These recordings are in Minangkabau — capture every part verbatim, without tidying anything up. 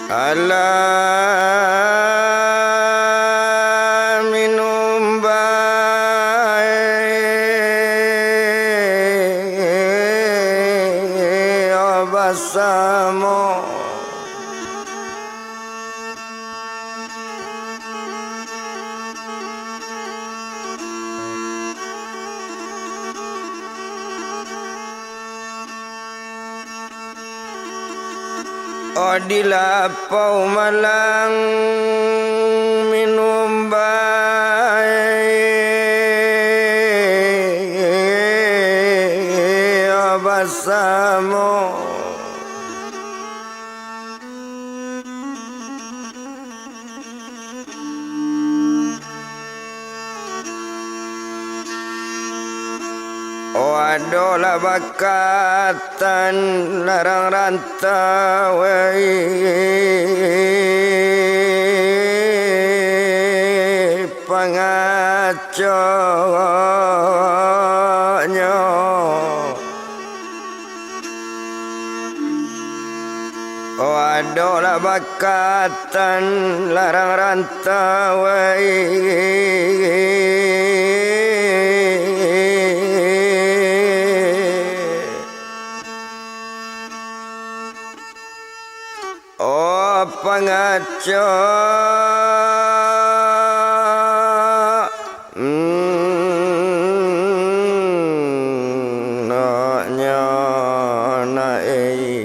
Alah minum bae basamo. O di lapau malang minum bae basamo. O ado lah bakatan larang rantau, pangaconyo. O ado lah bakatan larang rantau, o pangaco. Naknyo nak ei.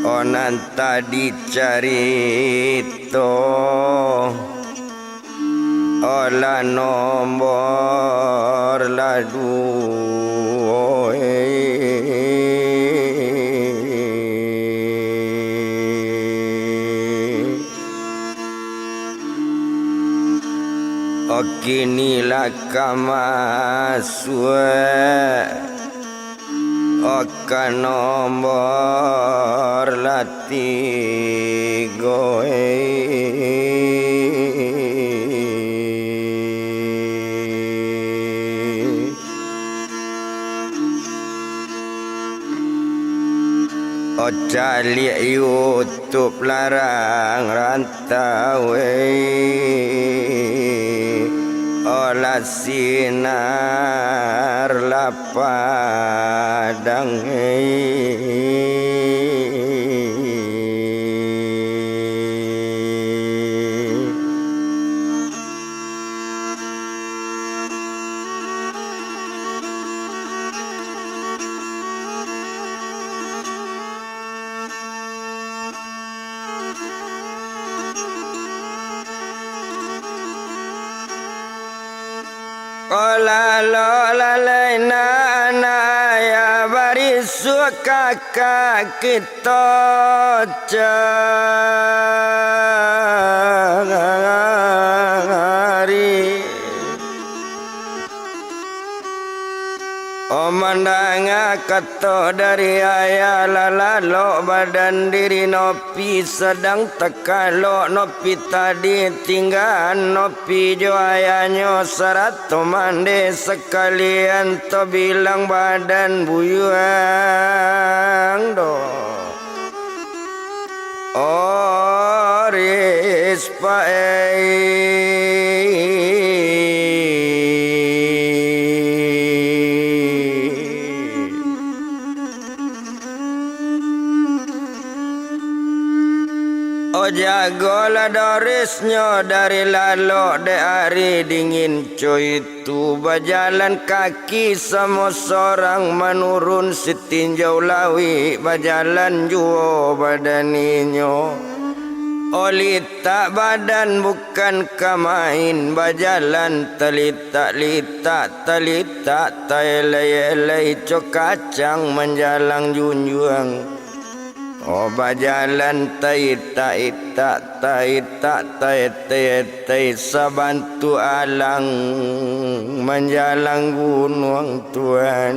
O nan tadi carito. Alah nombor lah duo, eh. Kini lah ka masuak. Ka nombor lah tigo, eh. O caliak YouTube larang rantau, eh. O lah sinar lah padang, eh. Ko lalok lalai nan ayah barisuak kakak kito cari. O mandanga kato dari ayah, lah lalok badan diri Nopi, sadang takalok Nopi tadi, tinggaan Nopi jo ayahnyo sarato mande sakalian, tabilang badan buyuang doh. Oris paei. O jagolah dorisnyo dari lalok dek ari dingin, cuit. Tu bajalan kaki samo sorang, manurun sitinjau lawik, bajalan juo badan inyo. O litak badan bukan ka main, bajalan talitak-litak, talitak taelai-elai, co kacang manjalang junjuang. O bajalan taitak-itak, taitak taetai-etai, sabantuak alang manjalang gunuang, Tuan.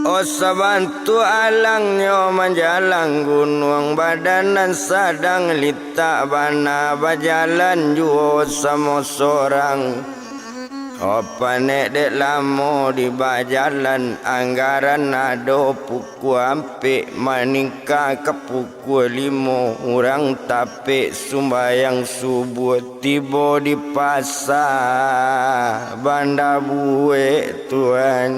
Oh, sabantuak alangnyo manjalang gunuang, badan nan sadang litak bana, bajalan juo samo sorang. Oh, panek dek lamo di bajalan, anggaran ado pukua ampek, maningka ka pukua limo, urang tapek sumbayang subuah, tibo di pasa Banda Buek, Tuan.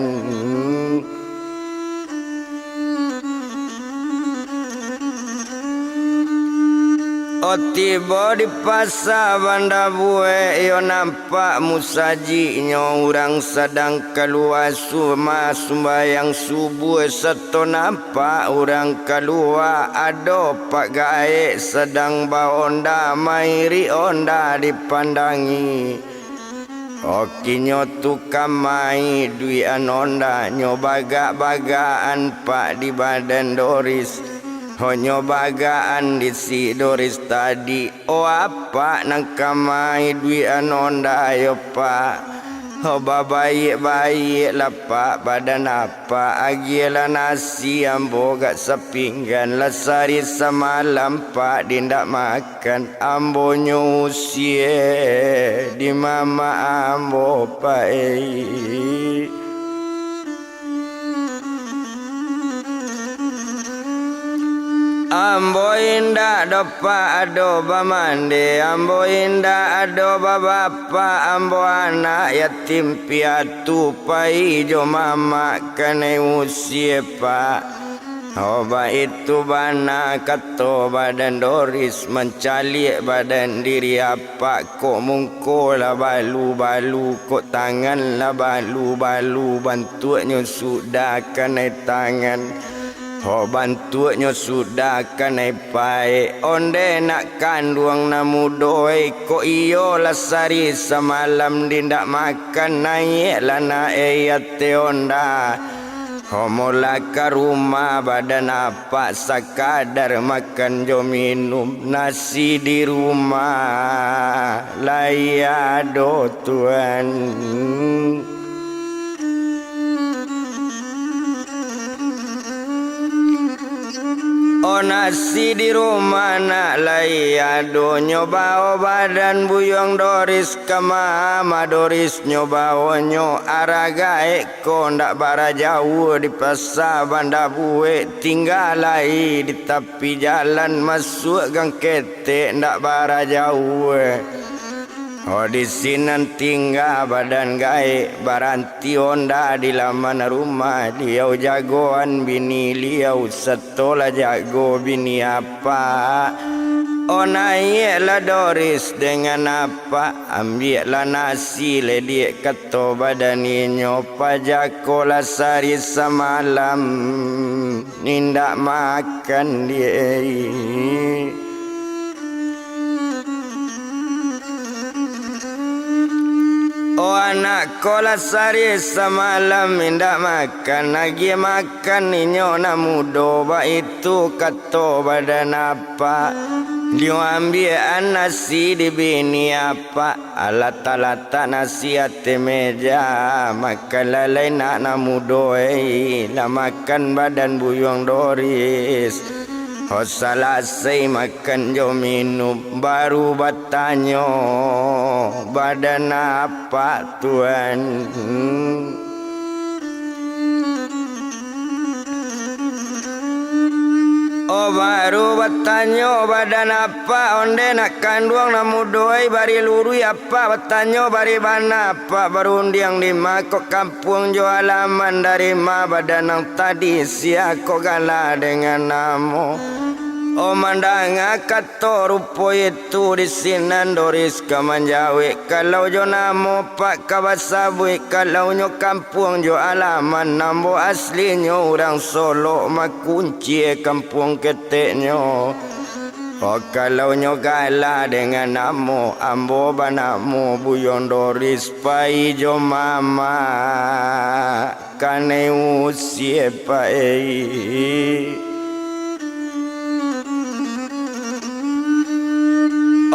Oh, tibo di pasa Banda Buek, iyo nampak musajiknyo, urang sadang kalua suma sumbayang subuah, sato nampak urang kalua, ado Pak Gaek sadang baonda, mairik onda dipandangi. Okinyo tu kamai duikan onda, nyo bagak-bagakan Pak di badan Doris. Ho, nyo bagakan di si Doris tadi. Oh, Apak nan kamai duikan onda yo, Pak. Ho, babaiak-baiaklah, Pak, badan Apak. Agiahlah nasi ambo agak sapinggan, lah sari samalam, Pak, di indak makan. Kan ambo nyo usie di mamak ambo, Pak, ei. Ambo indak doh, Pak, ado bamande, ambo indak ado babapak, ambo anak yatim piatu, pai jo mamak kanai usie, Pak. Oh, baitu bana kato badan Doris, mancaliak badan diri Apak, kok mungko lah balu-balu, kok tangan lah balu-balu, bantuaknyo sudah kanai tangan. Oh, bantuaknyo sudah kanai paek, ondeh nak kanduang nan mudo, eh, kok iyo lah sari samalam di indak makan, naiaklah nak, eh, ateh onda. Homolah ka rumah badan Apak, sakadar makan jo minum, nasi di rumah lai ado, Tuan. Oh, nasi di rumah nak lai ado, nyo bao badan Buyuang Doris ka Mama Doris, nyo baonyo arah gaek ko ndak bara jauah di pasa Banda Buek, tingga lai di tapi jalan masuak gang ketek ndak bara jauah. Oh, di sinan tingga badan gaek, baranti onda di laman rumah, liau jagoan bini liau, satolah jago bini Apak. Oh, naiaklah Doris dengan Apak, ambiaklah nasi lediak kato badan inyo, pajakolah sari samalam indak makan diai. Oh, anak ko lah sari samalam indak makan, agiah makan inyo nan mudo, baitu kato badan Apak. Diambiakan nasi di bini Apak, alatak-latak nasi ateh meja, makanlah lai nak nan mudo, eh, lah makan badan Buyuang Doris. Ho, salasai makan jo minum, baru batanyo, badan Apak, Tuan? Oh, baru batanyo badan Apak, ondeh nak kanduang nan mudo, ai, bari luruih Apak batanyo, bari bana Apak barundiang, di ma kok kampuang jo alaman, dari ma badan nan tadi, sia kok gala dengan namo. Oh, mandanga kato rupo itu, di sinan Doris ka manjawek, kalau jo namo Pak ka basabuik, kalau nyo kampuang jo alaman, ambo aslinyo urang Solok, Makuncie kampuang keteknyo. Oh, kalau nyo gala dengan namo, ambo banamo Buyuang Doris, pai jo mama kanai usie, Pak, ei.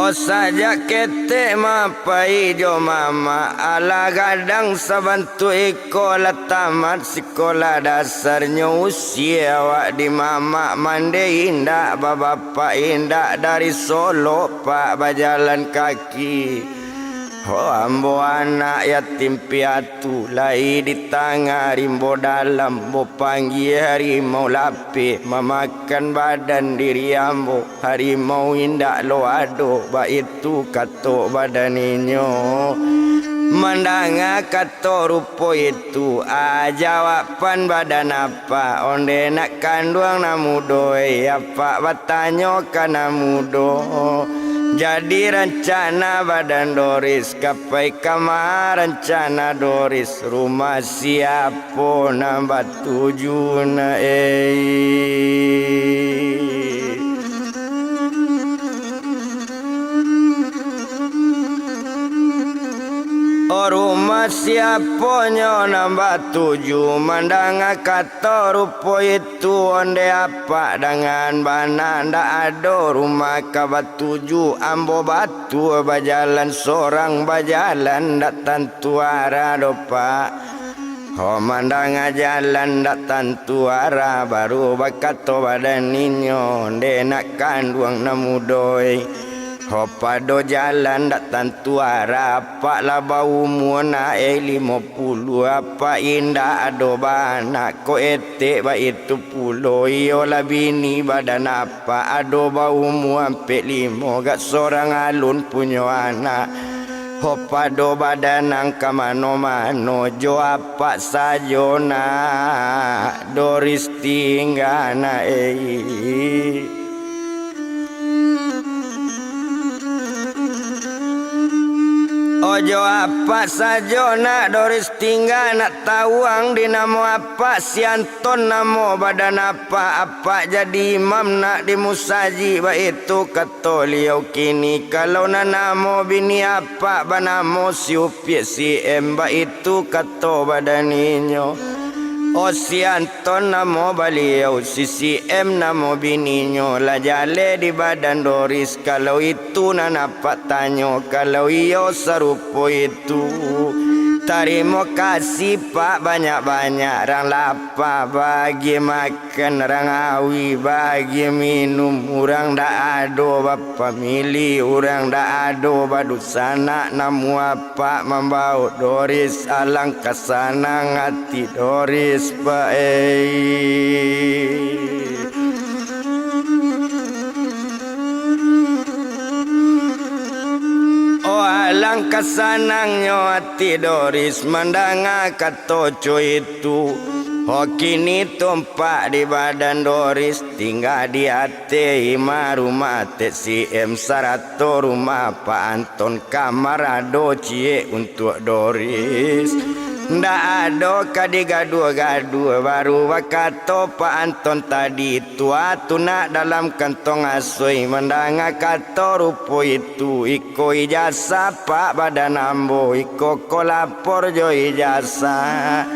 Oh, sajak ketek mapai jo mamak, alah gadang sabantuak iko, lah tamat sikolah dasarnyo, usia awak di mamak, mande indak, babapak indak, dari Solok, Pak, bajalan kaki. Oh, ambo anak yatim piatu, lai di tangah rimbo dalam, bo panggia harimau lapeh, mamakan badan diri ambo. Harimau indak lo ado, baitu kato badan inyo. Mandanga kato rupo itu, ah, jawaban badan apak, onde nak kanduang nan mudo, eh, apak batanyo ka nan mudo. Jadi rancana badan Doris, ka pai kama rancana Doris, rumah siapo nan batuju nak, eh? Oh, rumah siaponyo nan batuju, mandanga kato rupo itu, onde apak dangan bana, ndak ado rumah ka batuju, ambo batua bajalan sorang, bajalan ndak tantu arah doh, Pak. Ho, mandanga jalan ndak tantu arah, baru bakato badan inyo, dek nak kanduang nan mudo, eh. Ho, pado jalan ndak tantu arah, apak lah baumua nak, eh, limo puluah, apak indak ado baanak, kok etek baitu pulo, iyolah bini badan apak ado baumua ampek limo, gak sorang alun punyo anak. Ho, pado badan nan ka mano-mano, jo apak sajo nak Doris tingga nak, eh. Ojo apak sajo nak Doris tingga nak, tawang di namo apak, sianton namo badan apak, apak jadi imam nak di musajik, baitu kato liau kini. Kalau nan namo bini apak banamo si Upiak si M, baitu kato badan inyo. O sian ton namo baliau, si si M namo bininyo, lah jaleh di badan Doris. Kalau itu nan apak tanyo, kalau iyo sarupo itu, tarimo kasih, Pak, banyak-banyak. Rang lapa bagi makan, rang awi bagi minum, urang dak ado bapamili, urang dak ado badusanak, namuah Pak mambaok Doris, alangkah sanang ati Doris, Pak, eh. Oh, alangkah sanangnyo ati Doris mandanga kato co itu. Oh, kini tumpak di badan Doris, tingga di ateh ima rumah Tek si M sarato rumah Pak Anton. Kamar ado ciek untuak Doris. Ndak ado ka digaduah-gaduah, baru bakato Pak Anton tadi, tua tu nak dalam kantong asoi, mandanga kato rupo itu, iko ijasah Pak badan ambo, iko ko lapor jo ijasah.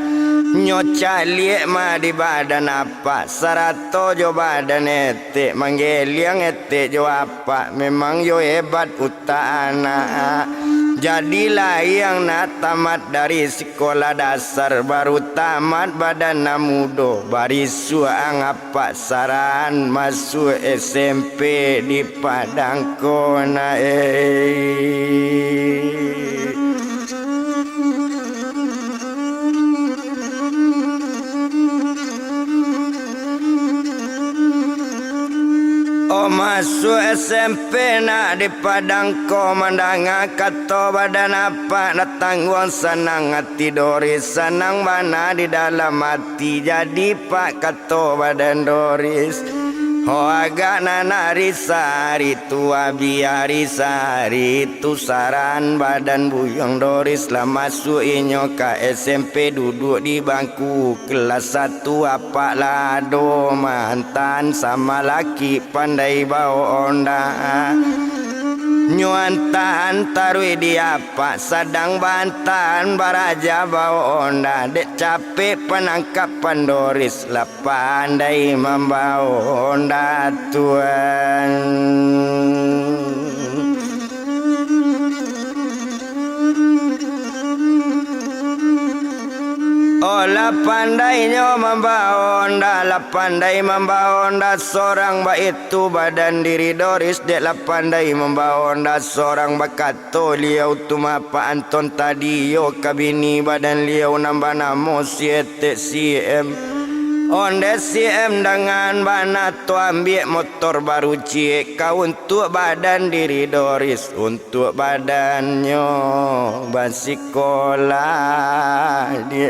Nyo caliak mah di badan apak, sarato jo badan etek, manggeliang etek jo apak, memang yo hebat utak anak. Jadi lahiang nak tamat dari sikolah dasar, baru tamat badan nan mudo, barisuak ang apak saran masuak S M P di Padang ko nak, eh. Oh, masuak S M P nak di Padang ko, mandanga kato badan apak, nak tangguang sanang ati Doris, sanang bana di dalam ati. Jadi Pak, kato badan Doris, ho, agak nan ari sahari tu, abih ari sahari tu, saran badan buyuang Doris lah masuak inyo ka S M P, duduak di bangku kelas satu, apak lah ado mantan sama laki pandai baok onda. Nyo antaan taruih di apak, sadang baantaan baraja baok onda, dek capek panangkapan Doris lah pandai mambaok onda tuan. Lah pandai nyo mambawo onda, lah pandai mambawo onda sorang, baitu badan diri Doris, dek lah pandai mambawo onda sorang, bakato liau tu mapak anton tadi yo ka bini badan liau nan banamo si Etek si Em. Onde si Em dangan bana tu ambiak motor baru ciek ka untuak badan diri Doris, untuak badannyo basikolah di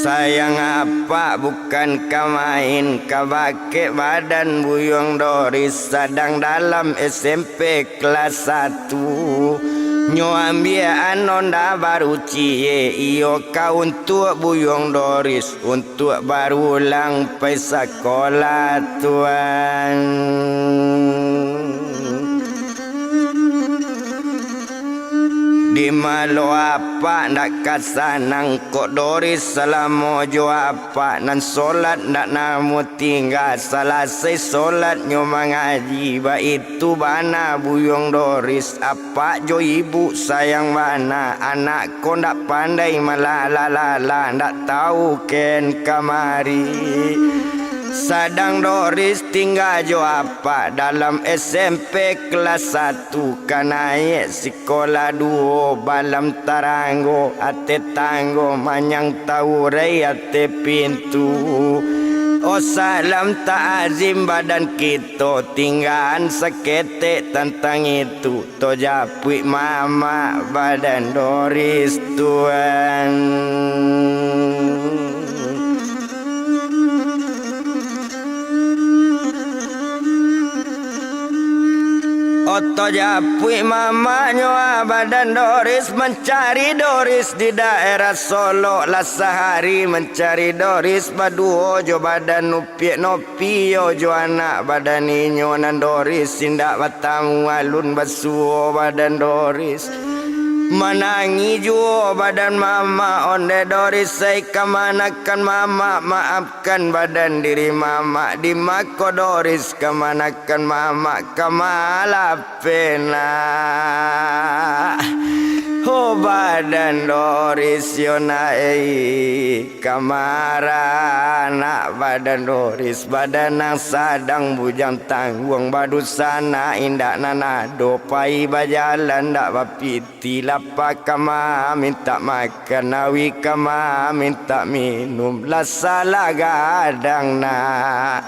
Sayang apak bukan ka main, ka bakek badan Buyuang Doris sadang dalam S M P kelas satu. Nyo ambiak anon da baru ciek, iyo ka untuak Buyuang Doris, untuak barulang pai sakolah tuan. Di malo apak ndak ka sanang, kok Doris salamo jo apak nan solat ndak namuah tingga. Salasai solat nyo mangaji, baitu bana Buyuang Doris, apak jo ibuk sayang bana, anak ko ndak pandai malala-lala, ndak tau ken kamari. Sadang Doris tingga jo apak dalam S M P kelas satu, ka naiak sikolah duo, balam taranggo ateh tanggo, manyang taurai ateh pintu. Oh salam ta'azim badan kito, tinggaan saketek tantang itu. Tojapuik mamak badan Doris tuan. Oh tojapuik mamaknyo ah badan Doris, mancari Doris di daerah Solok, lah sahari mancari Doris baduo jo badan Upiak no Pio jo anak badan inyo nan Doris, indak batamu alun basuo badan Doris. Manangih juo badan mamak, onde Doris ai kamanakan mamak, maafkan badan diri mamak, di mako Doris kamanakan mamak, kamalah penak. Ho badan Doris yo nak ai. Kamaranak badan Doris, badan nan sadang bujang tangguang, badusanak indak nan ado, pai bajalan ndak bapiti, lapa kama mintak makan, awi kama mintak minum, lah salah gadang nak.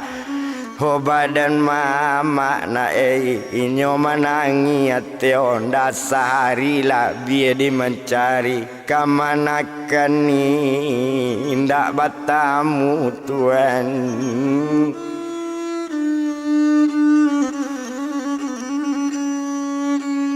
Ho badan mamak nak ei, inyo manangih ateh onda, sahari labiah di mancari. Kamanakan ni indak batamu tuan.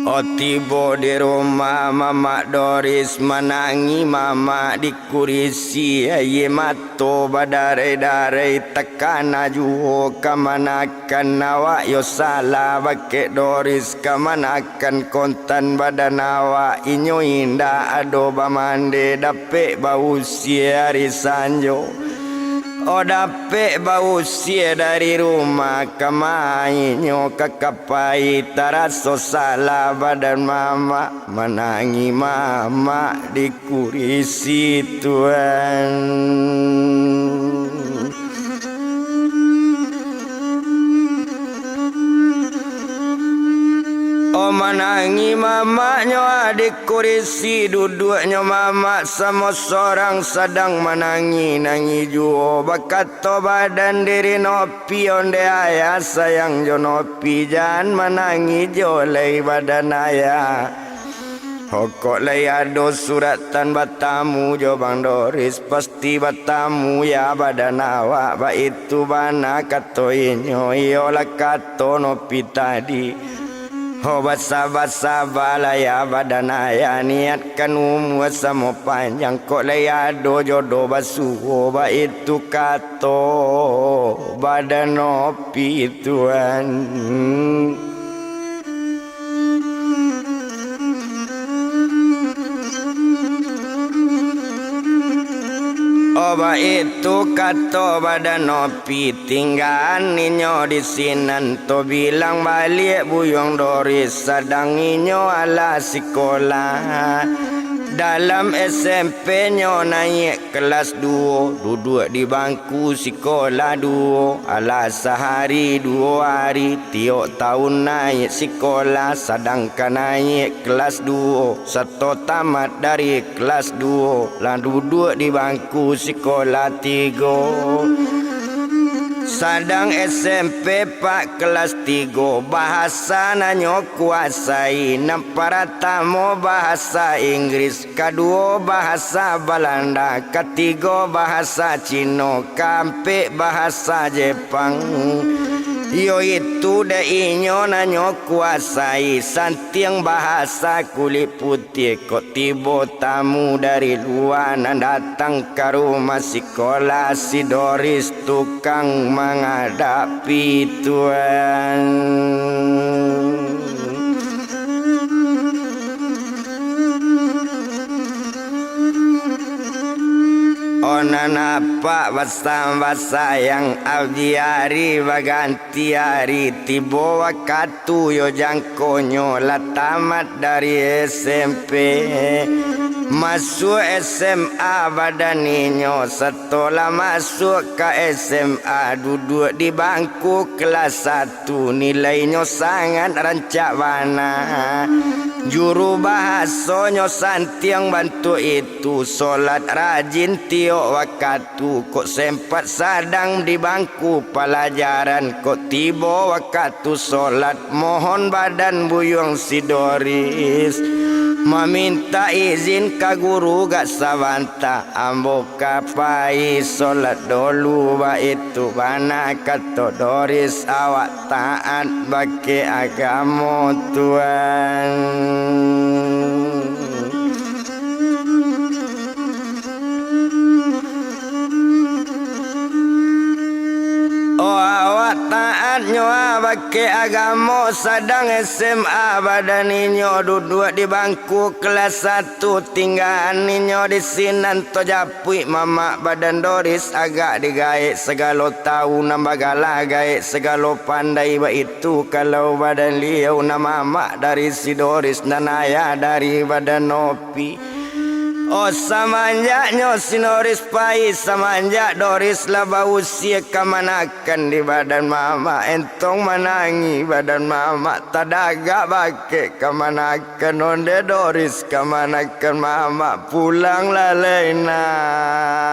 Oh tibo di rumah mamak Doris, manangih mamak di kurisi, aia mato badarai-darai, takana juo kamanakan awak yo salah bakeh Doris, kamanakan kontan badan awak, inyo indak ado bamande, dapek bausie ari sanjo. Oh dapek bausie dari rumah, kama inyo ka kapai, taraso salah badan mamak, manangih mamak di kurisi tuan. Oh manangih mamaknyo ah di kurisi, duduaknyo mamak samo sorang sadang manangih, nangih juo, bakato badan diri no Pi onde ayah sayang jo Nopi, jan manangih jo lai badan ayah. Hokok lai ado suratan batamu jo Bang Doris, pasti batamu ya badan awak, baitu bana kato inyo, iyolah kato Nopi tadi. Ho, basaba-sabalah ya badan ayah, niatkan umua samo panjang, kok lai ado jodoh basuo, baitu kato badan Nopi tuan. Oh, Baitu kato badan Opi, tinggaan inyo di sinan. Tabilang baliak Buyuang Doris, sadang inyo alah sikolah. Dalam S M P nyo naiak kelas duo, duduak di bangku sikolah duo. Alah sahari duo ari, tiok taun naiak sikolah, sadang ka naiak kelas duo, sato tamat dari kelas duo, lah duduak di bangku sikolah tigo. Sadang S M P pak kelas tigo, bahasa nan nyo kuasai, nan paratamo bahasa Inggris, kaduo bahasa Balanda, katigo bahasa Cino, kaampek bahasa Jepang. Iyo itu dek inyo nan nyo kuasai, santiang bahasa kulik putiah. Kok tibo tamu dari lua nan datang ka rumah sikolah si Doris, tukang mangadak pituan. Oh nan apak basayang-basayang, abih ari baganti tiari, tibo wakatu yo jangkonyo lah tamat dari S M P. Masuak S M A badan inyo, sato lah masuak ka S M A, duduak di bangku kelas satu, nilainyo sangat rancak bana. Juru bahasonyo santiang bantuak itu, solat rajin tiok wakatu, kok sempat sadang di bangku palajaran, kok tibo wakatu solat, mohon badan Buyuang si Doris, mamintak izin ka guru gak sabanta, ambo ka pai solat dolu. Baitu bana kato Doris, awak taat bakeh agamo, Tuan. Oh, awak taatnyo bakeh agamo, sadang S M A badan inyo, duduak di bangku kelas satu, tinggaan inyo di sinan, tajapuik mamak badan Doris, agak digaek sagalo tau, nan bagalah gaek sagalo pandai, baitu kalau badan liau, nan mamak dari si Doris, nan ayah dari badan Opi. Oh, samanjaknyo si Doris pai, samanjak Doris lah bausia, kamanakan di badan mamak, entong manangih badan mamak, tadagak bakeh kamanakan ondeh Doris, kamanakan mamak, pulang lah lai nak.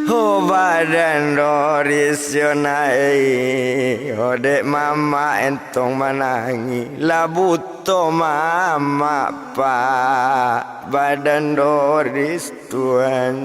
Oh, badan Doris yo nak, eh, oh, dek mamak entong manangih, lah buto mamak, Pak, badan Doris, Tuan.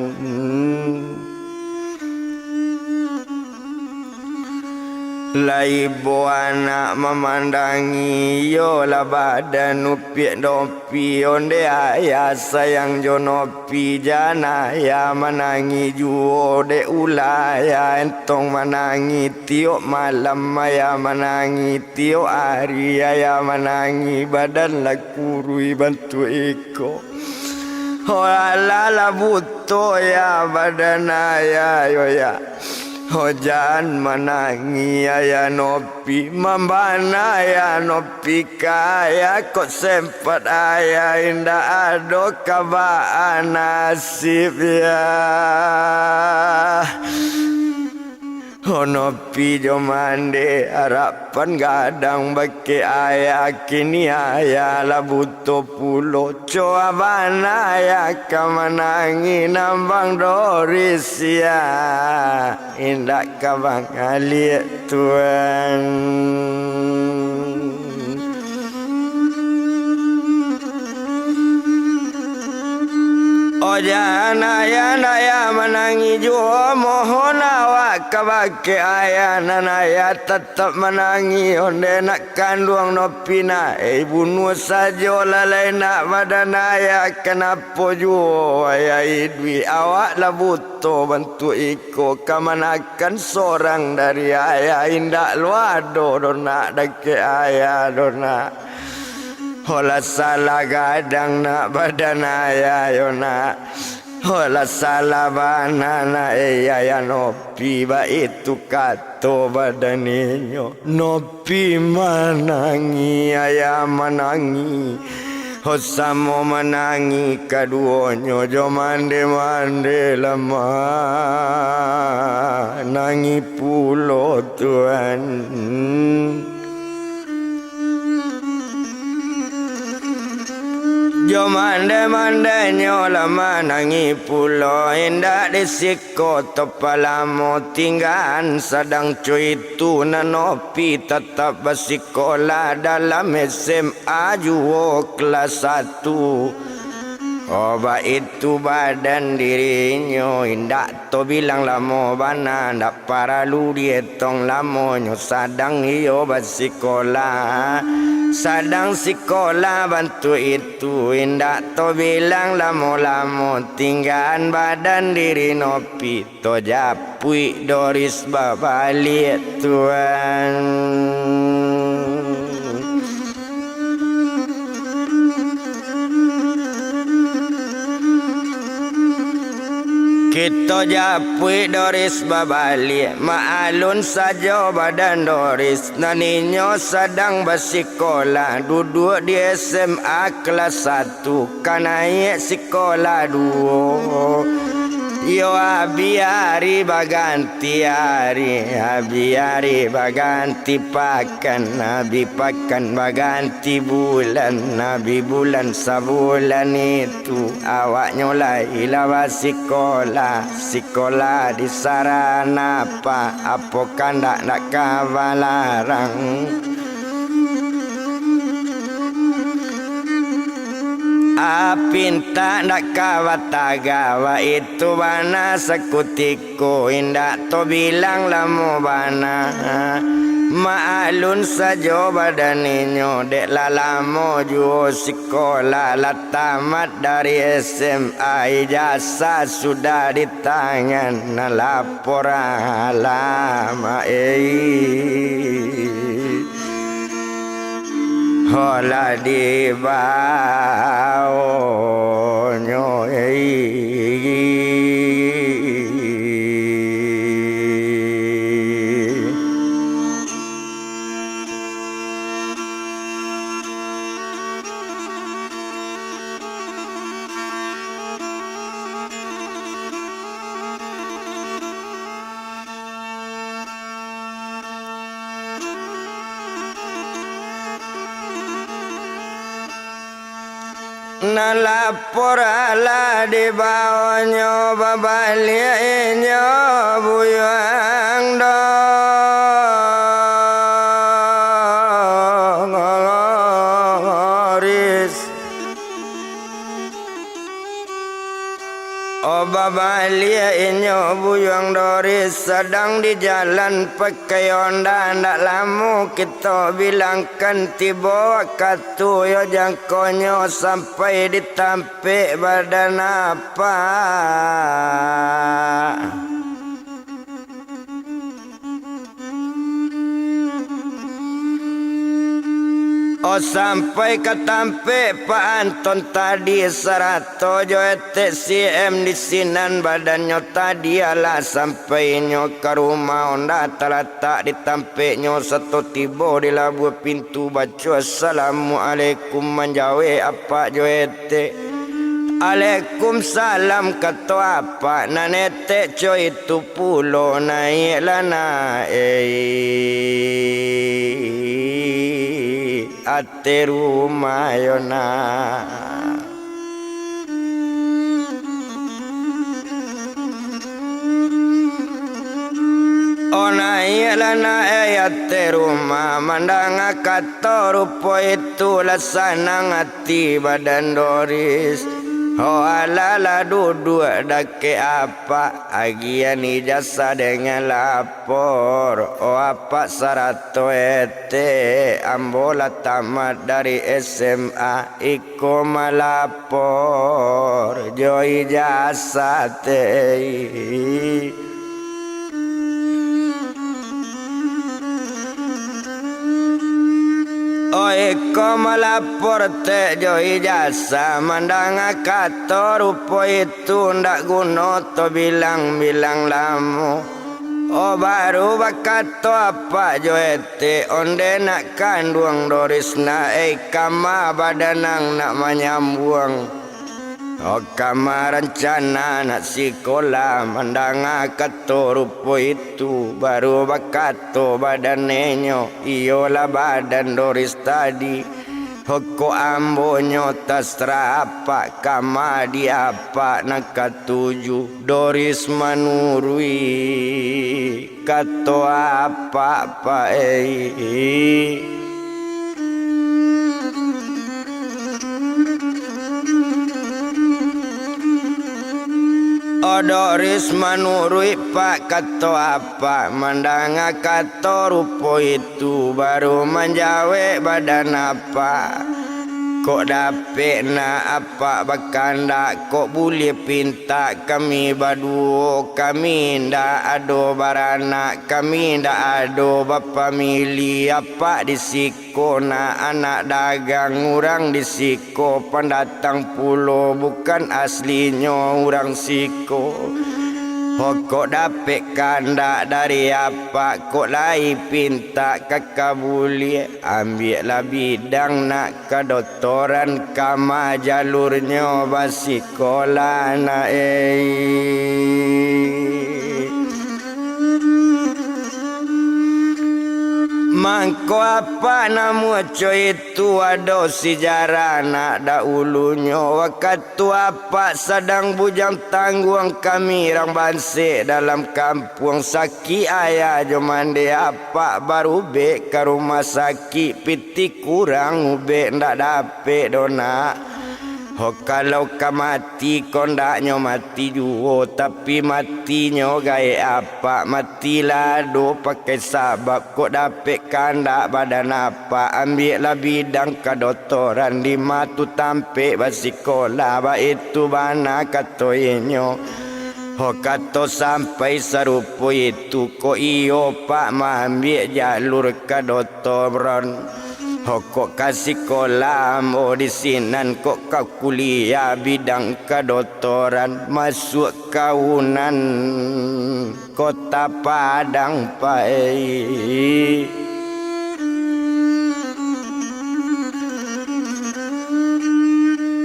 Lai ibo anak mamandangi, iyolah badan Upiak Dopi, ondeh ayah sayang jo Nopi, jan ayah manangih juo, dek ulah ayah entong manangih, tiok malam ayah manangih, tiok ari ayah manangih, badan lah kuruih bantuak iko. Oh alah, lah buto ya badan ayah yo ya. Oh jan manangih ayah Nopi, mambana ayah Nopi ka ayah, kok sempat ayah indak ado kabaan nasib ya. Oh Nopi jo mandeh, arapan gadang bakeh ayah, kini ayah lah buto pulo. Coa bana ayah ka manangih, nan bang Doris ya, indak ka bangaliak, Tuan. Oh jan ayah, nak ayah manangih juo, mohon awak ka bakeh ayah, nan ayah tatap manangih ondeh nak kanduang Nopi nak. Eh, bunuah sajo lah lai nak badan ayah, kanapo juo ayah iduik, awak lah buto bantuak iko, kamanakan sorang dari ayah, indak lo ado doh nak dakek ayah doh nak. Olah salah gadang nak badan ayah yo nak. Olah salah bana nak, eh, ayah Nopi, baitu kato badan inyo. Nopi manangih, ayah manangih. Ho samo manangih kaduonyo, jo mande-mande lah manangih pulo, Tuan. Jo mande-mandenyo lah manangih pulo, indak di siko topa lamo tinggaan, sadang co itu nan Nopi tatap basikolah dalam S M A juo kelas satu. Oh, baitu badan dirinyo, indak tobilang lamo bana, ndak paralu dietong lamonyo, sadang iyo basikolah. Sadang sikolah bantuak itu, indak tobilang lamo-lamo, tinggaan badan diri Nopi, tajapuik Doris babaliak, Tuan. Kito japuik Doris babaliak, maalun sajo badan Doris, nan inyo sadang basikolah, duduak di S M A kelas satu, ka naiak sikolah duo. Iyo, abih ari baganti ari, abih ari baganti pakan, abih pakan baganti bulan, abih bulan sabulan itu, awaknyo lai lah basikolah, sikolah di sarana, apo kandak ndak ka balarang. Ah, pintak ndak ka bataga, baitu bana sakutiko, indak tobilang lamo bana. Maalun sajo badan inyo, dek lah lamo juo sikolah, lah tamat dari S M A, ijazah sudah di tangan, lah lapor alamat, eh. Ho lah dibaonyo, eh. Nan lapor lah dibaonyo babaliak inyo buyuang Doris. Oh, babaliak inyo buyuang Doris, sadang di jalan pakai onda, ndak lamo kito bilangkan tibo wakatu, yo jangkonyo sampai di tampek badan apak. Oh, sampai ka tampek Pak Anton tadi, sarato jo etek si M di sinan badannyo tadi, alah sampai inyo ka rumah, onda talatak di tampeknyo, sato tibo di labuah pintu, baco assalamualaikum, manjawek apak jo etek. Alaikumsalam, kato apak, nan etek co itu pulo, naiaklah nak, eh, ateh rumah yo nak. Oh, naiaklah nak, eh, ateh rumah, mandanga kato rupo itu, lah sanang ati badan Doris. Ho, alah lah duduak dakek apak, agiah ijazah dengan lapor. Oh, apak sarato etek, ambo lah tamat dari S M A, iko malapor jo ijazah teh. Oi, ko malapor tek jo ijasah, mandanga kato rupo itu ndak guno to bilang-bilang lamo. O baru bakato apak jo etek, onde nak kanduang Doris na, ei, kama badanang nak manyambuang. O kama rancana nak sikola, mandanga kato rupo itu, baru bakato badanenyo, iyolah badan Doris tadi. Hoko ambonyo tasrah apak, kama di apak nan katuju, Doris manuruik kato apak, Pak, ei. O Doris manuruik, Pak, kato apak, mandanga kato rupo itu, baru manjawek badan apak. Kok dapek nak apak bakandak, kok buliah pintak kami baduo, kami indak ado baranak, kami indak ado bapamili, apak di siko nak anak dagang, urang di siko pandatang pulo, bukan aslinyo urang siko. Ho, kok dapek kandak dari apak, kok lai pintak ka kabuliah, ambiaklah bidang nak kadotoran, kama jalurnyo basikola nak, ei. Mangko apak namuah co itu ado sijarah nak dahulunyo, wakatu apak sadang bujang tangguang kami rang bansek dalam kampuang, sakik ayah jo mande apak barubek ka rumah sakik, pitih kurang ubek ndak dapek doh nak. Ho, kalau ka mati, kondaknyo mati juo, tapi matinyo gaek apak, mati lah ado pakai sabab, kok dapek kandak badan apak, ambiaklah bidang kadotoran, di ma tu tampek basikola, baitu bana kato inyo. Ho, kato sampai sarupo itu, kok iyo pak maambiak jalur kadotoran. Ho, kok ka sikola ambo di sinan, kok ka kuliah bidang kadotoran, masuak ka Unan, Kota Padang, Pak, ei.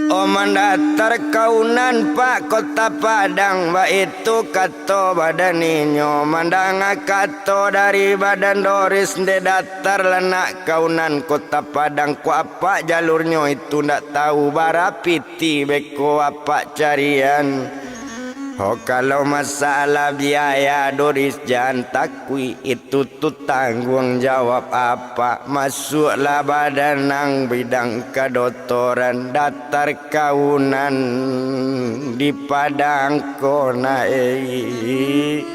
O, mandatar ka Unan, Pak, Kota Padang, baitu kato badan inyo. Mandanga kato dari badan Doris, ndeh datar lah nak ka Unan, Kota Padang, kok apak jalurnyo itu ndak tahu, bara pitih beko apak carian. Ho, kalau masalah biaya, Doris jan takuik, itu tu tangguang jawab apak. Masuaklah badan nan bidang kadotoran, datar ka Unan di Padang ko nak, ei.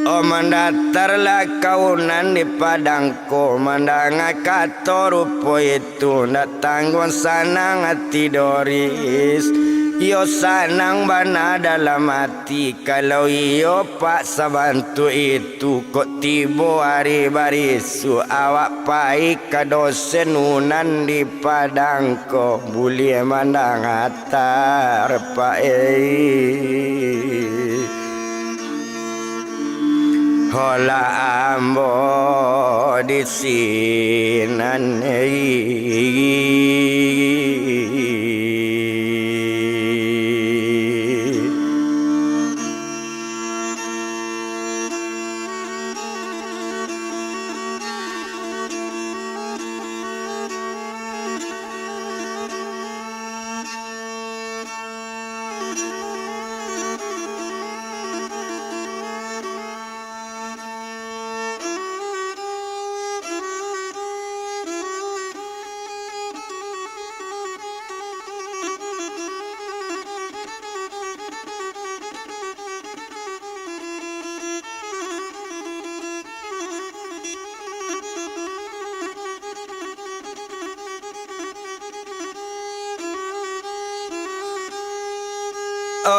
O, mandatarlah ka Unan di Padang ko, mandanga kato rupo itu, ndak tangguang sanang ati Doris. Iyo sanang bana dalam ati, kalau iyo pak sabantuak itu, kok tibo ari barisuak awak pai ka dosen Unan di Padang ko, buliah mandanga tarpaei. Holah ambo di sinan, ei.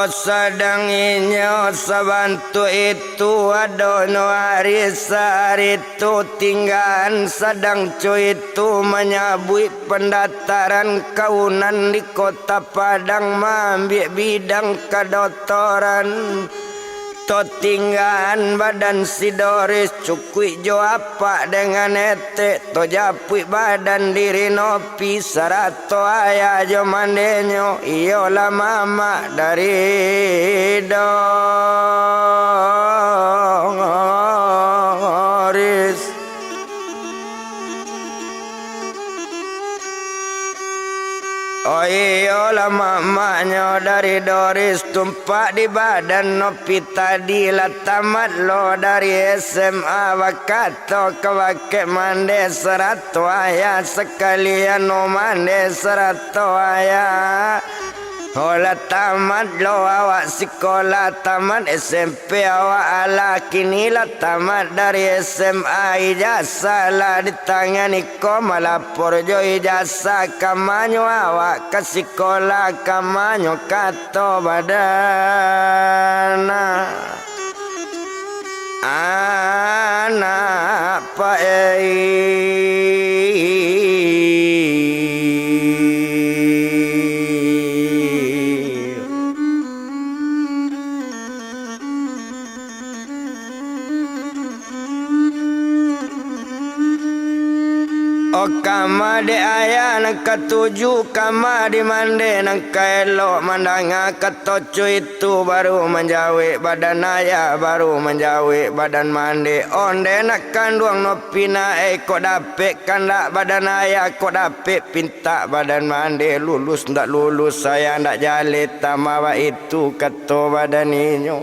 Sadang inyo sabantuak itu, adonyo ari sahari tu tinggaan sadang co itu manyabuik pandataran kaunan di Kota Padang, maambiak bidang kadotoran. Totinggaan badan si Doris cukuik jo apak dengan etek, tojapuik badan diri Nopi sarato ayah jo mandenyo, iyolah mamak dari Doris. Oh iyolah, mamaknyo dari Doris tumpak di badan Nopi tadi, lah tamat lo dari S M A, bakato ka bakeh mande sarato ayah, sakalian no mande sarato ayah. Oh lah tamat lo awak sikolah, tamat S M P awak alah, kini lah tamat dari S M A, ijazah lah di tangan iko, malapor jo ijazah, kamanyo awak ka sikolah, kamanyo kato badan anak Pak ei. Oh kama dek ayah nan katuju, kama di mande nan ka elok, mandanga kato cuitu baru manjawek badan ayah, baru manjawek badan mande. Onde nak kanduang no pinai, kok dapek kandak badan ayah, kok dapek pintak badan mande, lulus ndak lulus ayah ndak jaleh, tama baitu kato badan inyo.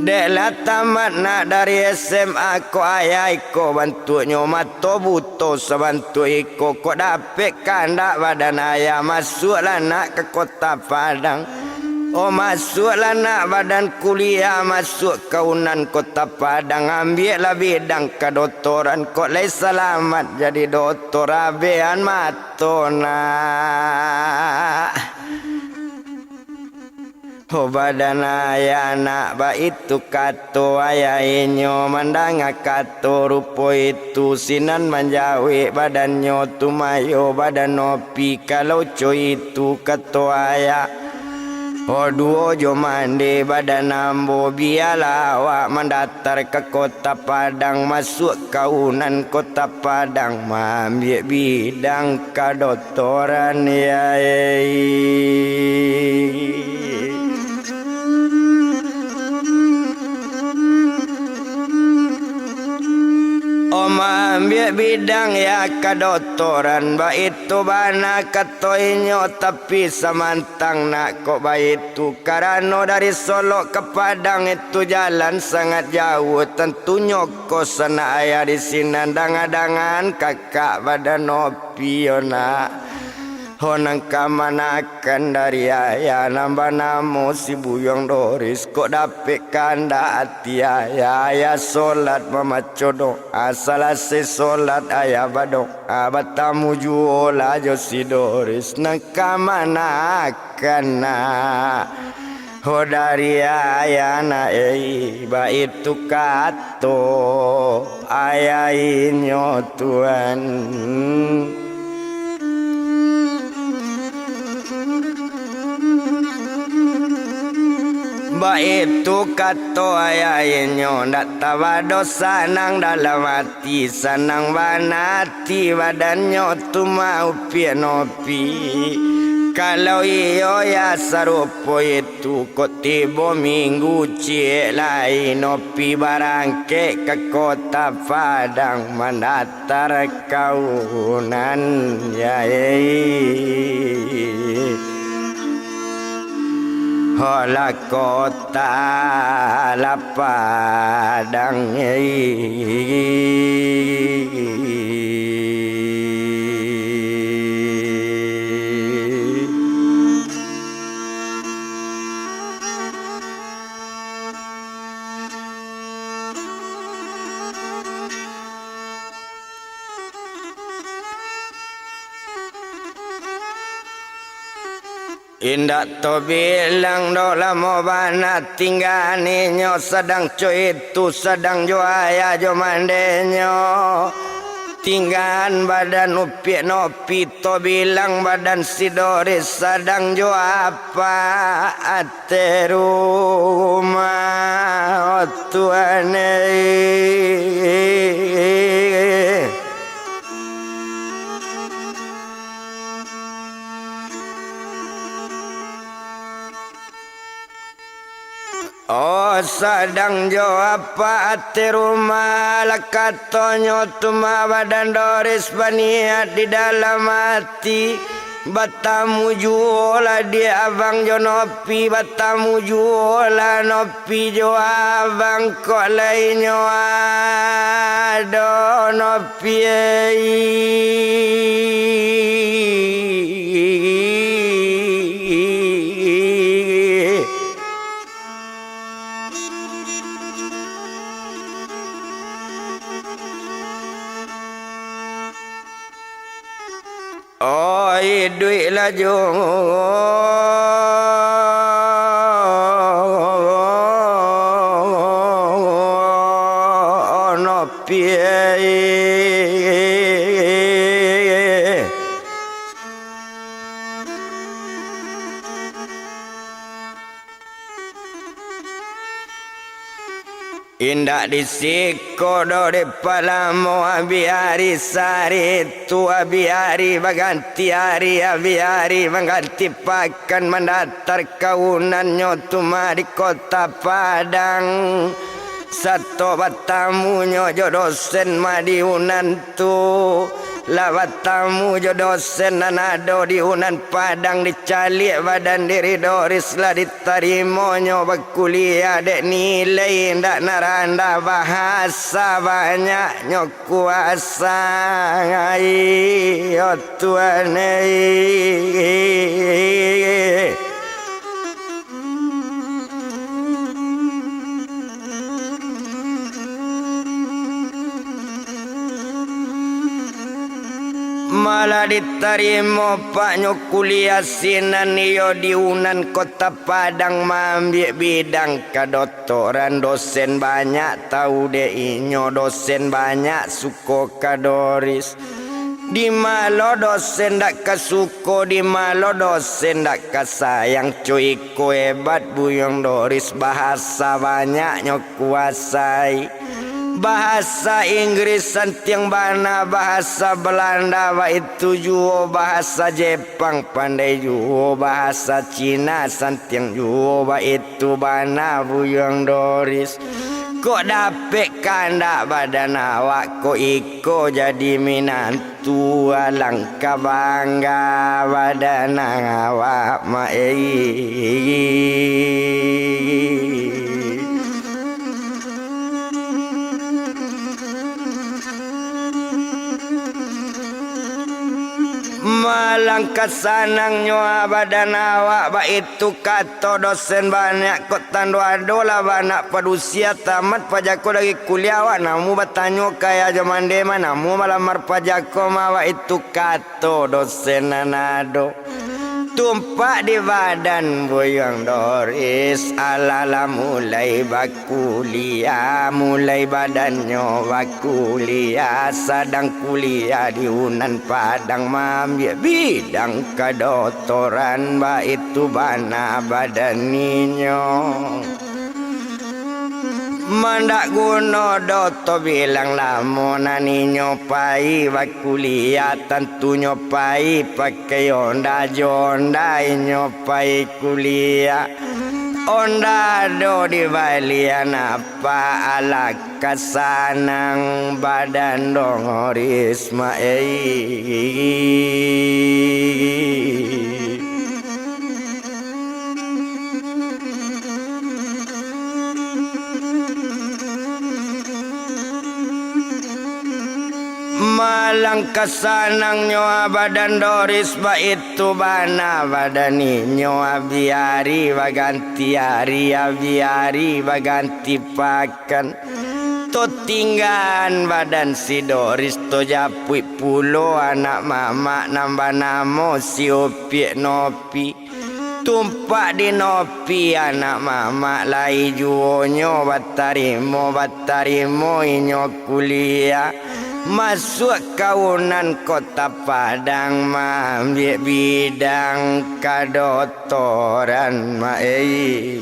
Dek lah tamat nak dari S M A, kok ayah iko bantuaknyo mato buto sabantuak iko, kok dapek kandak badan ayah, masuaklah nak ka Kota Padang. Oh masuaklah nak badan kuliah, masuak ka Unan Kota Padang, ambiaklah bidang kadotoran, kok lai salamat jadi dotor, abehan mato nak. Oh badan ayah nak, baitu kato ayah inyo, mandanga kato rupo itu, sinan manjawek badannyo, tumayo badan Nopi, kalau co itu kato ayah. Oh duo jo mande badan ambo, bialah awak mandatar ka Kota Padang, masuak ka Unan Kota Padang, maambiak bidang kadotoran, yai. Oh maambiak bidang ya kadotoran, baitu bana kato inyo, tapi samantang nak kok baitu, karano dari Solok ka Padang itu jalan sangat jauah, tantunyo ko sanak ayah di sinan danga-dangaan kakak badan Nopi yo nak. Ho nan ka manakan dari ayah nan banamo si Buyuang Doris, kok dapek kandak ati ayah, ayah solat mamaco doa, salasai solat ayah badoa, batamu juolah jo si Doris, nan ka manakan nak. Ho dari ayah nak ei, baitu kato ayah inyo tuan. Baitu kato ayah inyo, ndak tabado sanang dalam ati, sanang bana ati badannyo tu maupiak Nopi. Kalau iyo ya sarupo itu, kok tibo minggu ciek lai Nopi barangkek ka Kota Padang mandatar kaunan, yai. Holah Kota lah Padang, yai. Indak tobilang doh lamo bana tinggaan inyo, sadang co itu sadang jo ayah jo mandenyo. Tinggaan badan Upiak Nopi, tobilang badan si Doris sadang jo apak ateh rumah, oh Tuhan eh. Oh, sadang jo apak ateh rumah, lah katonyo tu mah badan Doris baniat di dalam ati, batamu juo lah di abang jo Nopi, batamu juo lah Nopi jo abang, kok lai nyo ado Nopi. Oh, iduik laju Nopi. Indak di siko doh dek palamo, abih ari sari tu, abih ari baganti ari, abih ari baganti pakan, mandatar ka unannyo tu mah di Kota Padang. Sato batamunyo jo dosen mah di unan tu, lah batamu jo dosen nan ado di unan Padang, dicaliak badan diri Doris lah ditarimonyo bakuliah dek nilai indak nan randah, bahasa banyaknyo kuasai, oh Tuhan eh. Malah ditarimo paknyo kuliah sinan iyo di unan Kota Padang, maambiak bidang kadotoran. Dosen banyak tau dek inyo, dosen banyak suko ka Doris. Di ma lo dosen dak ka suko, di ma lo dosen dak ka sayang, co iko hebat Buyuang Doris, bahasa banyaknyo kuasai. Bahasa Inggris santiang bana, bahasa Balanda baitu juo, bahasa Jepang pandai juo, bahasa Cina santiang juo, baitu bana Buyuang Doris. Kok dapek kandak badan awak, kok iko jadi minantu, alangkah bangga badan awak, mak ei. Malangkah sanangnyo badan awak, baitu kato dosen banyak, kok tando adolah bana padusia, tamat pajako dari kuliah, awak namu batanyo ka ayah jo mande, manamu malamar pajako, mah baitu kato dosen nan ado. Tumpak di badan Buyuang Doris, alah lah mulai bakuliah, mulai badannyo bakuliah, sadang kuliah di unan Padang, maambiak bidang kadotoran, baitu bana badan inyo. Mandak guno doh tobilang lamo nan inyo pai bakuliah, tantunyo pai pakai onda jo onda inyo pai kuliah. Onda ado dibalian apak, alangkah sanang badan Doris, mak ei. Malangkah sanangnyo badan Doris, baitu bana badan inyo, abih ari baganti ari, abih ari baganti pakan. Totinggaan badan si Doris, tojapuik pulo anak mamak nan banamo si Upiak Nopi. Tumpak di nopi anak mamak lai juo nyo batarimo, batarimo inyo kuliah. Masuak ka unan Kota Padang maambiak bidang kadotoran, mak ei.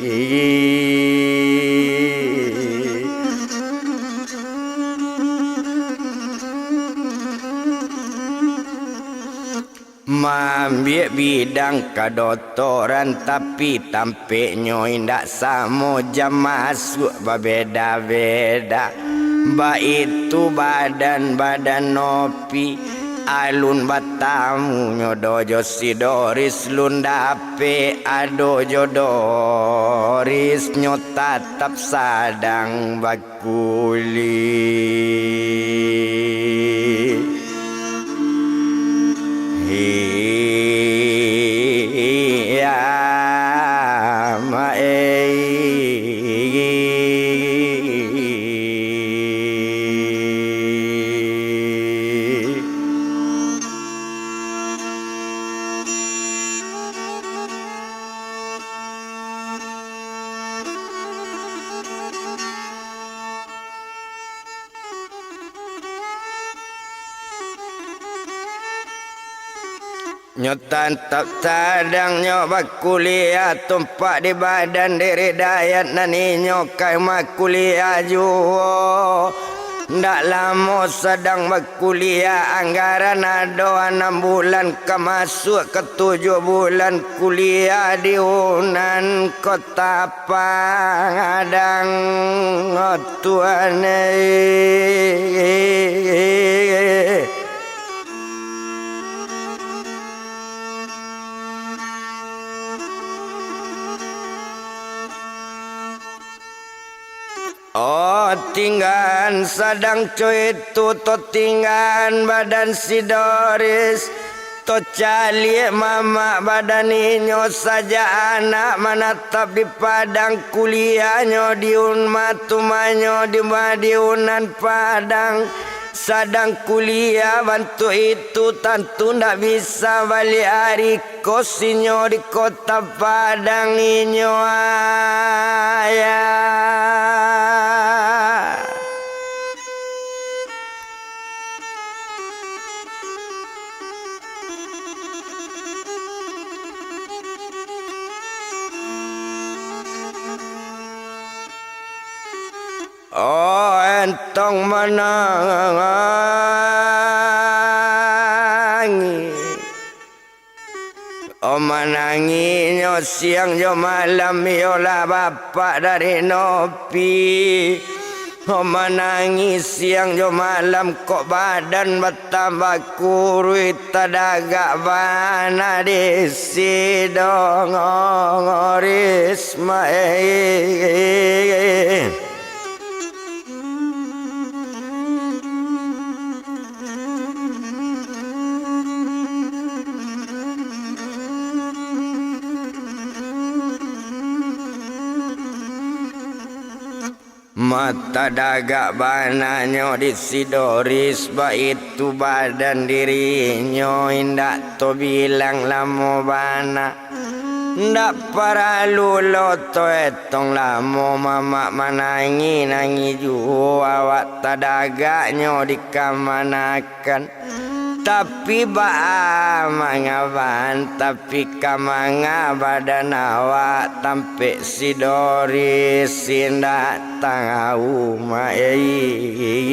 Maambiak bidang kadotoran, tapi tampeknyo indak samo, jam masuak babeda-beda. Baitu badan-badan nopi, alun batamunyo doh jo si Doris, lun dapek ado jo Doris, nyo tatap sadang bak- kuliah. Iya, mak ei. Nyo tantap sadang nyo bakuliah, tumpak di badan diri dayat nan inyo ka makuliah juo. Ndak lamo sadang bakuliah, anggaran ado anam bulan ka masuak ka tujuah bulan kuliah di Unan Kota Padang, oh Tuhan, eh. Oh, tinggaan sadang co itu, to tinggaan badan si Doris. To caliak mamak badan inyo sajak anak manatap di Padang, kuliahnyo di Unmatumanyo di Madiunan Padang. Sadang kuliah bantuak itu, tantu ndak bisa baliak ari ko sinyo di Kota Padang inyo, ayah. Oh, entong manangih. Oh, manangihnyo siang jo malam, iyolah bapak dari nopi. Oh, manangih siang jo malam, kok badan batambah kuruih, tadagak bana di sidang risma, eh. Matadagak bananyo di si Doris, baitu badan dirinyo indak tobilang lamo bana. Ndak paralu lo to etong lamo mamak manangih-nangih juo, awak tadagaknyo dikamanakan. Tapi baa manga bantah, tapi ka manga badan awak tampek si Doris indak tangau, mak ei.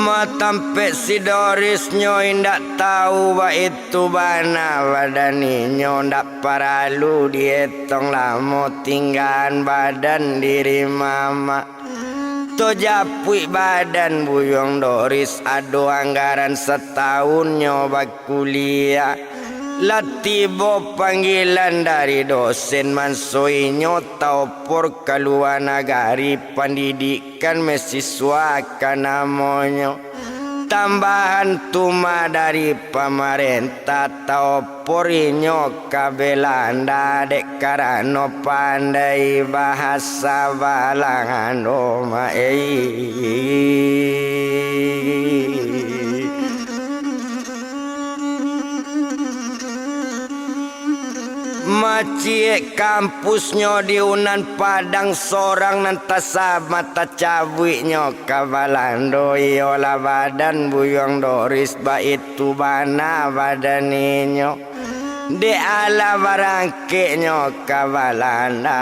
Matampek si Doris nyo indak tau baitu bana badan inyo, ndak paralu dietong lamo tinggaan badan diri mamak. Tojapuik badan buyuang Doris ado anggaran sataunnyo bakuliah. Lah tibo panggilan dari dosen, manso inyo taopor ka lua nagari, pandidikan mahasiswa ka namonyo. Tambahan tumah dari pamarentah, taopor inyo ka Belanda dek karano pandai bahasa Balandonyo, mak ei. Maciek kampusnyo di Unan Padang, sorang nan tasama tacabuiknyo ka Balando, iyolah badan Buyuang Doris, baitu bana badan inyo. Dek alah barangkeknyo ka Balanda,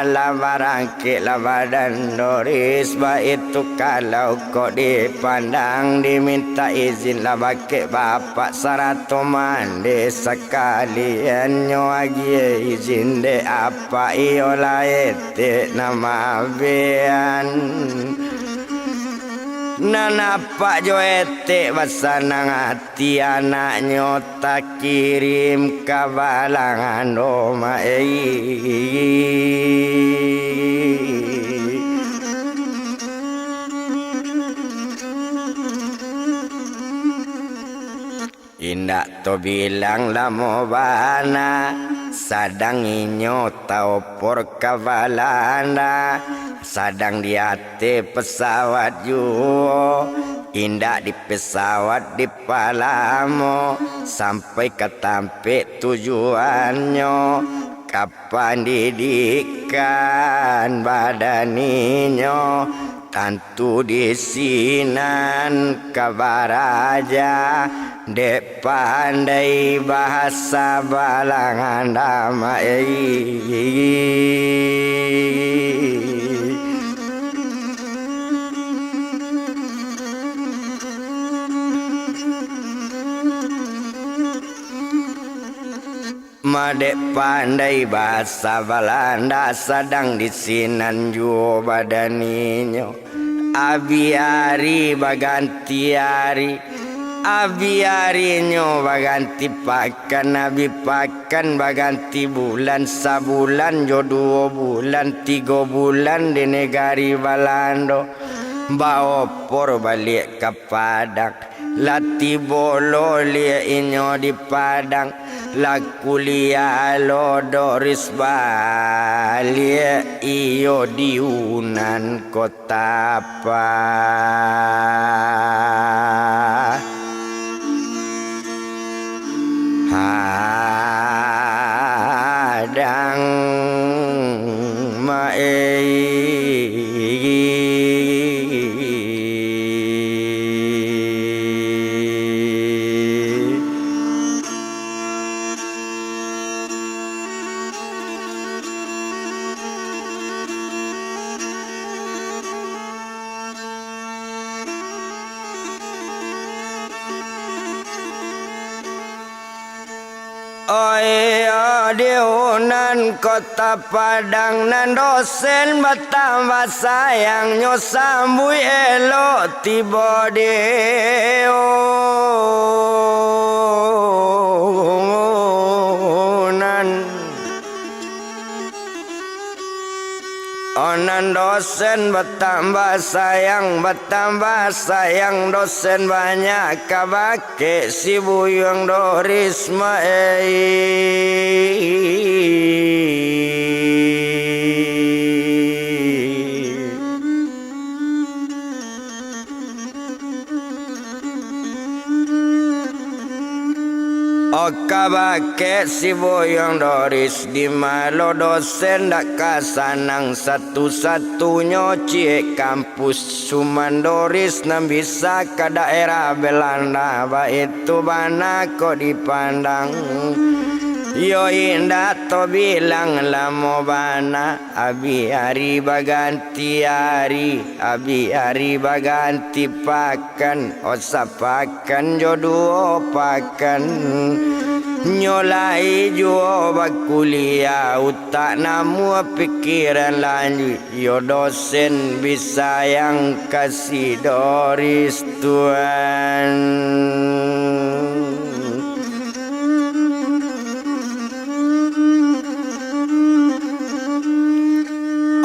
alah barangkeklah badan Doris, baitu kalau kok dipandang, dimintak izinlah bakeh bapak sarato mandeh sakalian, nyo agiah izin dek apak, iyolah etek nan maabian. Nan apak jo etek basanang ati, anaknyo takirim ka Balando, mak ei. Indak tabilang lamo bana, sadang inyo taopor ka Balanda, sadang di ateh pesawat juo, indak di pesawat dipalamo, sampai ka tampek tujuannyo, ka pandidikan badan inyo, tantu di sinan ka baraja, dek pandai bahasa Balanda, mak ei. Madek pandai bahasa Balanda, sadang di sinan juo badan inyo. Abih ari baganti ari, abih arinyo baganti pakan, abih pakan baganti bulan, sabulan jo duo bulan, tigo bulan di negari Balando. Baopor baliak ka Padang. Lah tibo lo liak inyo di Padang, lah kuliah lo Doris baliak iyo di Unan kota Padang, mak ei. Oi, di Unan kota Padang, nan dosen batambah sayang, nyo sambuik elok tibo di Unan. Onan dosen batambah sayang, batambah sayang dosen banyak ka bakeh si Buyuang Doris, mak ei. Oka bakeh si Buyuang Doris, di ma lo dosen dak ka sanang, satu-satunyo ciek kampus cuman Doris nan bisa ka daerah Belanda, baitu bana kok dipandang. Yo indak tabilang lamo bana, abih ari baganti ari, abih ari baganti pakan, oh sapakan jo duo pakan. Nyo lai juo bakuliah, utak namuah pikiran lanjuik, yo dosen bi sayang ka si Doris tuan.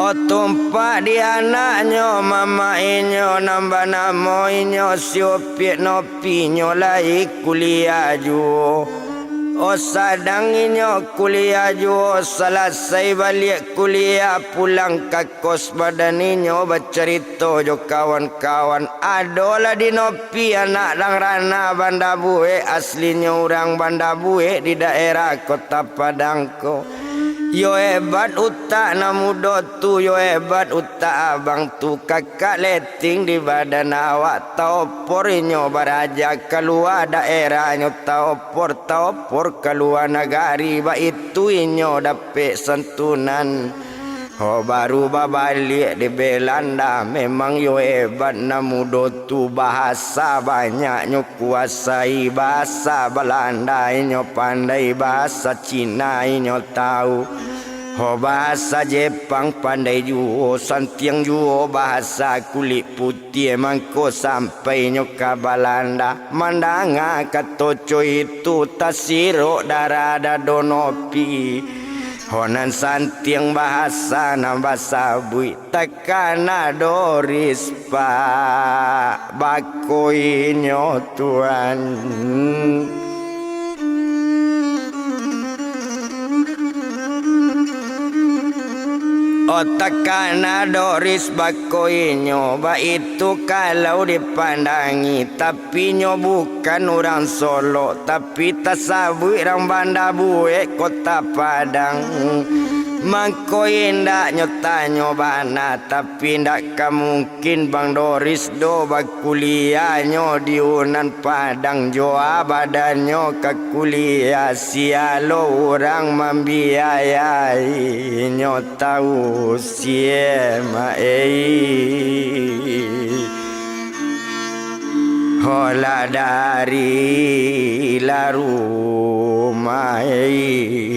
Oh Tumpak di anaknyo, mamak inyo nan banamo inyo si Upiak Nopi, nyo lai kuliah juo. O sadang inyo kuliah juo, salasai baliak kuliah, pulang ka kos badan inyo bacarito jo kawan-kawan. Adolah di Nopi anak Dang Rana Banda Buek, aslinyo urang Banda Buek di daerah Kota Padang ko. Yo hebat utak nan mudo tu, yo hebat utak abang tu, kakak leting di badan awak, taopor inyo baraja kalua daerahnyo, taopor, taopor kalua nagari, baitu inyo dapek santunan. Ho baru babaliak di Belanda, memang yo hebat nan mudo tu, bahasa banyaknyo kuasai, bahasa Balanda inyo pandai, bahasa Cina inyo tahu, ho bahasa Jepang pandai juo, santiang juo bahasa kulik putiah. Mangko sampai nyo ka Balanda, mandanga kato co itu, tasirok darah dado Nopi. Ho nan santiang bahasa nan basabuik, takana Doris, Pak, bako inyo tuan. O takana Doris bako inyo, baitu kalau dipandangi, tapi nyo bukan urang Solok, tapi tasabuik rang Banda Buek Kota Padang. Mangko indak nyo tanyo bana, tapi indak ka mungkin Bang Doris do bakuliahnyo di Unan Padang jo badannyo ka kuliah, sialo urang mambiayai nyo tahu sie ma ei. Holah dari larumah ei.